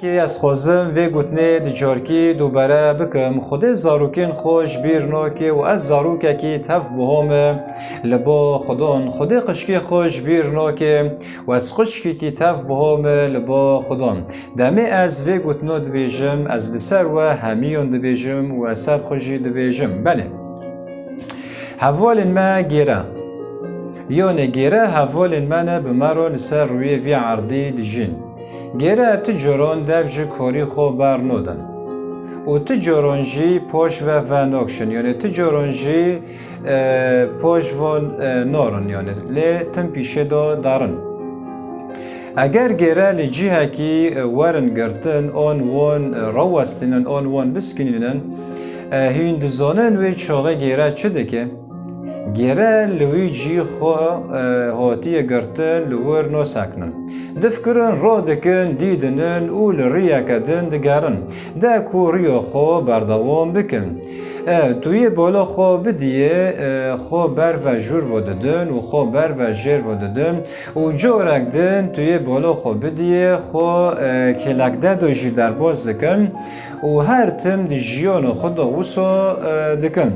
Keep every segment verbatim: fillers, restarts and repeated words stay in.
Kê ez xwazim vê gotinê di carkî dubare bikim. Xwedê zarokên xwe ji bîr nake û ez zarokekî tev bihome li ba Xwedon. Xwedê qişkê xwe ji bîr nake û ez qişkekî tev bihome li ba Xwedon. Demê ez vê gotino dibêjim, ez li ser we hemiyon dibêjim û ez ser xwe jî dibêjim. Belê. Hevalên me gêre. Yonê gêre hevalên me ne bi me re li ser rûyê vî erdî dijîn. Gêre tu coran dev ji korî xwe bernodin. Û tu coran jî poş ve venokşin. Yonê tu coran jî, e, poş ve, e, norin. Yonê lê tim pîşê de darin. Eger gêre li cihekî, e, werin girtin, on won, e, rawestînin, on won biskînînin, e, hîn dizanin wê çaxê gêre çi dike? Gêre li wî cî xwe, e, hatiye girtin, li wir nasekinin. Difikirin, radikin, dîdinin û li riyeke din digerin. De ku riya xwe berdewam bikin. E, tu yê bala xwe bidiyê, e, xwe ber ve jûr ve didin û xwe ber ve jêr ve didin û corek din tu yê bala xwe bidiyê, xwe, e, kêlekde de jî derbas dikin û her tim di jiyana xwe de wisa, e, dikin.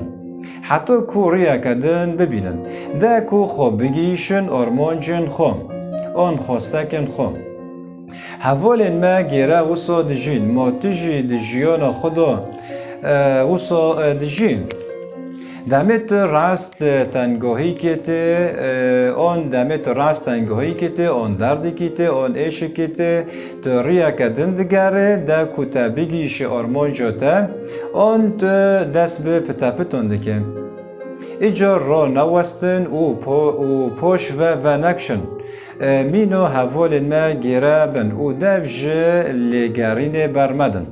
Heta ku riyeke din bibînin. De ku xwe bigihîşin armancên xwe an xwestekên xwe. Hevalên me gêre wisa dijîn, ma tu jî di jiyana xwe de, e, wisa, e, dijî. Demê tu rast, e, tengahîkê tê, e, an demê tu rast tengahîkê tê, an derdikî tê, an êşikî tê, tu riyeke din digerê, de ku te bigihîşî armanca te, an tu dest bi pitepitan dike. Îcar ro newestin û po-, û poş ve venekşin. E, mîno hevalên me gêre bin û dev ji lêgerînê bermedin.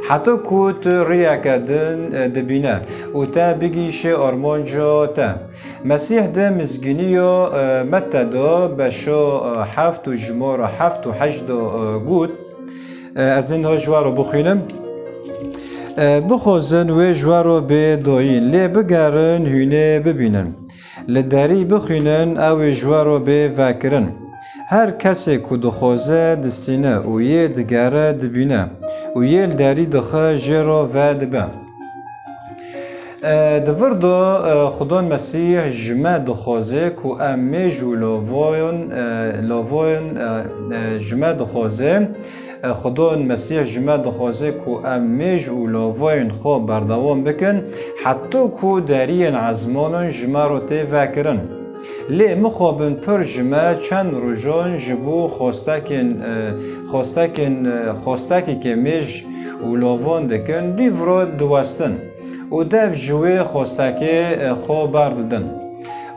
Heta ku tu riyeke din, e, dibîne û te bigihîşê armanca te. Mesîh di mizgîniya, e, Mette de beşa, e, heft û jimara heft û heşt de, e, got, e, ez ê niha ji we re bixwînim. E, bixwazin wê ji we re bê dayîn, lê bigerin hûnê bibînin. Li derî bixwînin, ew ê ji we re bê vekirin. Her kesê ku dixwaze distîne û yê digere dibîne û yê li derî dixe jê re vedibe. E, di vir de, e, Xudan Mesîh ji me dixwaze ku em mêj û lavayan, e, lavayan, e, e, ji me dixwaze, e, Xudan Mesîh ji me dixwaze ku em mêj û lavayên xwe berdewam bikin, heta ku deriyên ezmanan ji me re tê vekirin. Lê mixabin pir ji me çend rojan ji bo xwestekên, e, xwestekên, e, xwestekekê mêj û lavan dikin, dîv re diwestin û dev ji wê xwestekê, e, xwe berdidin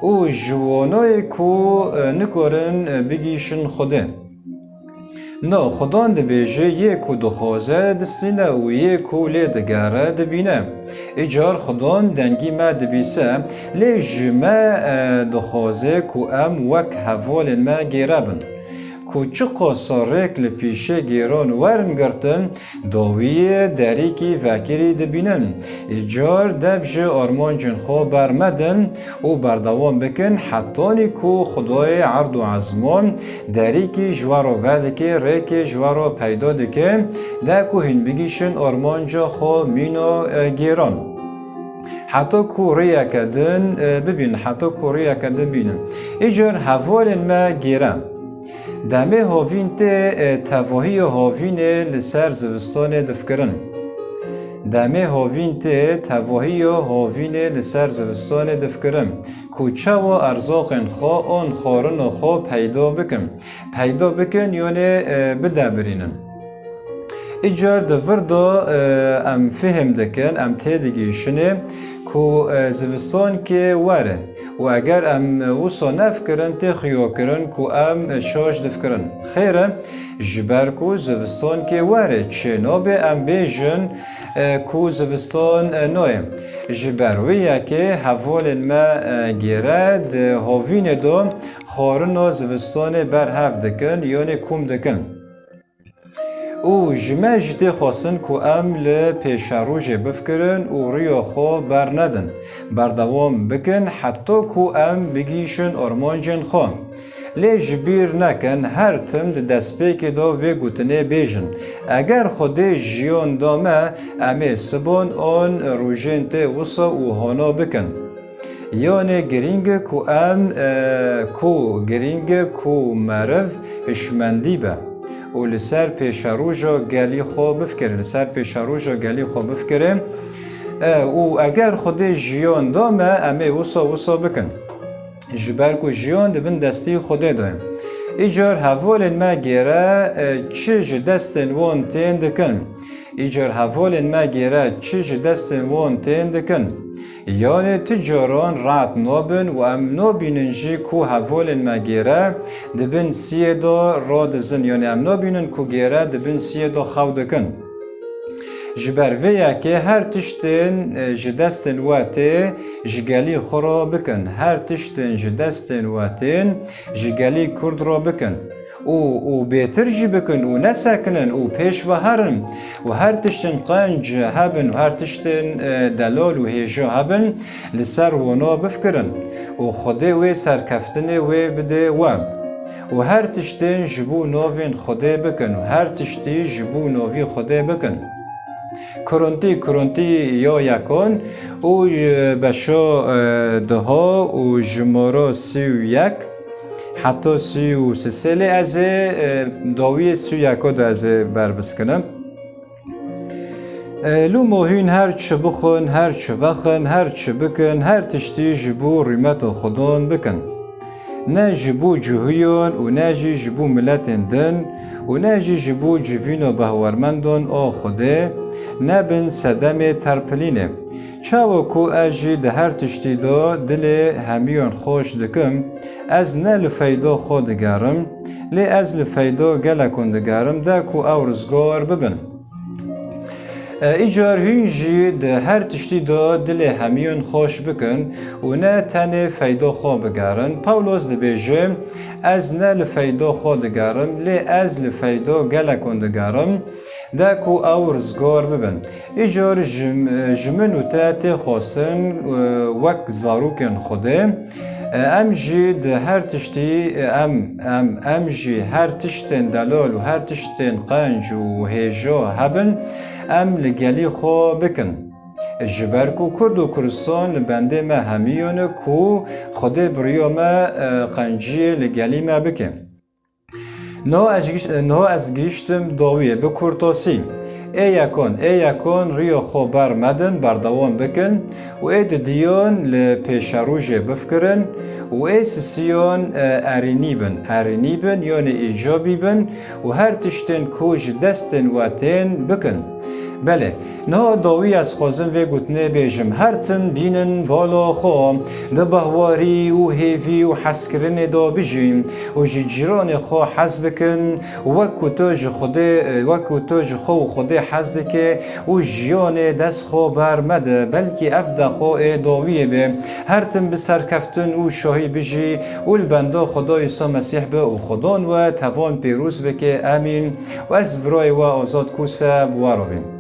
û ji wanayê ku, e, nikarin, e, bigihîşin Xwedê. No, Xudan dibêje, yê ku dixwaze distîne û yê ku lê digere dibîne. Îcar Xudan dengî me dibîse, lê ji me, e, dixwaze ku em wek hevalên me gêre bin. Ku çiqas rêk li pîşê gêran werin girtin, dawiyê derîkî vekirî dibînin. Îcar dev ji armancên xwe bermedin û berdewam bikin, hetanî ku Xwedayê erd û ezman derîkî ji we re vedike, rêkê ji we re peyda dike, de ku hîn bigihîşin armanca xwe mîna, e, gêran. Heta ku riyeke din, e, bibînin, heta ku riyeke din bînin. Îcar hevalên me gêre. Demê havîn tê, e, tevahiya havînê li ser zivistanê difikirin. Demê havîn tê, tevahiya havînê li ser zivistanê difikirin, ku çawa erzaqên xwe an xwarina xwe peyda bikin. Peyda bikin, yonê, e, bidebirînin. Îcar di vir de, e, em fihim dikin, em têdigihîşinê ku, e, zivistankê were û eger em wisa nefikirin, tê xuyakirin ku em şaş difikirin. Xêr e, ji ber ku zivistankê were, çênabe em bêjin, e, ku zivistan, e, nayê. Ji ber wê yekê hevalên me, e, gêre di havînê de xwarina zivistanê berhev dikin, yanê kom dikin. Û ji me jî tê xwestin ku em li pêşerojê bifikirin û riya xwe bernedin. Berdewam bikin heta ku em bigihîşin armancên xwe. Lê ji bîr nekin, her tim di destpêkê de vê gotinê bêjin, eger Xwedê jiyan da me, em ê sibon an rojên tê wisa û hona bikin. Yanê girîng e ku em, e, ku girîng e ku meriv hişmendî be û li ser pêşeroja gelî xwe bifikire, li ser pêşeroja gelî xwe bifikire. E, û eger Xwedê jiyan da me, em ê wisa wisa bikin. Ji ber ku jiyan di bin destî Xwedê de ye. Îcar hevalên me gêre, e, çi ji destên wan tên dikin? Îcar hevalên me gêre çi ji destên wan tên dikin? Yanê tu caran rahat nabin û em nabînin jî ku hevalên me gêre di bin siyê de radizin, yanê em nabînin ku gêre di bin siyê de xew dikin. Ji ber vê yekê her tiştên, e, ji destên we tê, ji gelî xwe re bikin. Her tiştên ji destên we tên, ji gelî Kurd re bikin. Û, û bêtir jî bikin û nesekinin û pêş ve herin. Û her tiştên qenc hebin û her tiştên, e, delal û hêja hebin, li ser wana bifikirin. Û Xwedê wê serkeftinê wê bidê we. Û her tiştên ji bo navên Xwedê bikin û her tiştî ji bo navî Xwedê bikin. Kurintî, Kurintî ya yekan û, e, beşa, e, duha û jimara sî û yek heta sî û sê lê ez ê, e, dawiyê sî û yeka de ez ê berbiskinim. E, lûmo hûn her çi bixwin, her çi vexin, her çi bikin, her tiştî ji bo rîmeta Xudan bikin. Ne ji bo cihûyan û ne jî ji bo miletên din û ne jî ji bo civîna behwermendan a Xwedê, nebin sedemê terpilînê. Çawa ku ez jî di her tiştî de dilê hemiyan xweş dikim, ez ne li feyda xwe digerim, lê ez li feyda gelekan digerim, de ku ew rizgar bibin. E, îcar hûn jî di her tiştî de dilê hemiyan xweş bikin û ne tenê feyda xwe bigerin. Pawlos dibêje, ez ne li feyda xwe digerim, lê ez li feyda gelekan digerim, de ku ew rizgar bibin. Îcar ji, ji min û te tê xwestin, e, wek zarokên Xwedê, e, em jî di her tiştî, e, em, em, em jî her tiştên delal û her tiştên qenc û hêja hebin, em li gelî xwe bikin. Ji ber ku Kurd û Kurdistan li bendê me hemiyan e ku Xwedê biriya me, e, qenciyê li gelî me bike. Niha ez giş-, niha ez gihiştim dawiyê, bi kurtasî. Ê yekon, ê yekon riyo xwe ber medin, berdewam bikin û ê didiyon li pêşerojê bifikirin û ê sisiyon, e, erînî bin, erînî bin, yanî îcabî bin û her tiştên ku ji destên we tên bikin. Belê, niha dawî ez xwazim vê gotinê bêjim, her tim bînin bala xwe, di bahwarî û hêvî û hezkirinê de bijîn û ji cîranê xwe hez bikin, wek ku tu ji Xwedê, wek ku tu ji xwe û Xwedê hez dike û jiyanê dest xwe ber mede, belkî ev deqa ê dawiyê be. Her tim bi serkeftin û şahî bijî û li benda Xweda Îsa Mesîh be û Xwedan we tevan pêroz bike. Emîn. Û ez birayê we Azad Kose bi we re bîm.